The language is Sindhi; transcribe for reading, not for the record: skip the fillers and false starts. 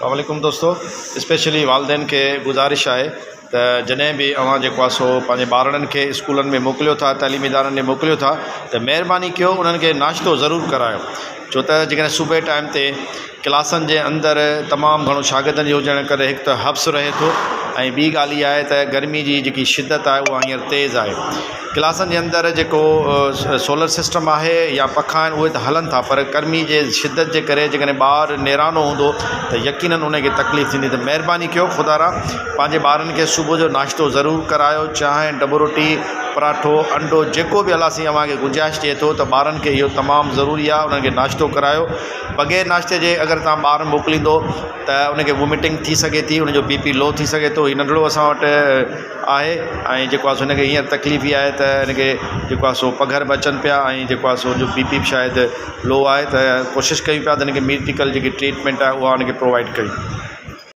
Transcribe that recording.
السلام عليڪم دوستو اسپيشلي والدين کي گذارش آهي ته جڏهن به اوهان جيڪو آهي سو پنهنجي ٻارڙن کي اسڪولن ۾ موڪليو ٿا تعليمي ادارن ۾ موڪليو ٿا ته مهرباني ڪيو انهن کي ناشتو ضرور ڪرايو ڇو ته جيڪڏهن صبح ٽائيم تي ڪلاسن جي اندر تمام گهڻو شاگردن جي هجڻ ڪري هڪ ته حبس رهي ٿو ۽ ٻي ڳالهه اها آهي ته گرمي جي جيڪي شدت آهي اها هينئر تيز آهي ڪلاسن جي اندر جيڪو سولر سسٽم آهي يا پکا آهن اهي ته هلن ٿا پر گرمي جي شدت جي ڪري جيڪڏهن ٻار نيرانو هوندو ته يقينن ان کي تڪليف ٿيندي ته مهرباني ڪيو خدارا پنهنجي ٻارن کي صبح جو ناشتو ضرور ڪرايو چانهه ڊبل روٽي پراٺو انڊو جيڪو به الله سائين اوهان کي گنجائش ڏئي ٿو ته ٻارن کي اهو تمام ضروري آهي انهن کي ناشتو ڪرايو بغير ناشتي جي اگر توهان ٻار موڪليندو ته ان کي وومٽنگ ٿي سگهي ٿي ان جو بي پي لو ٿي سگهي ٿو هي ننڍڙو اسان وٽ آهي ۽ جيڪو آهي سو هن کي هينئر تڪليف اها آهي ته هن کي جيڪو آهي سو پگهر به اچن پيا ۽ جيڪو آهي سو هن جو بي پي به شايد لو آهي ته ڪوشش ڪيون پيا ته هن کي ميڊيڪل جيڪي ٽريٽمينٽ آهي اها هن کي پرووائيڊ ڪيون.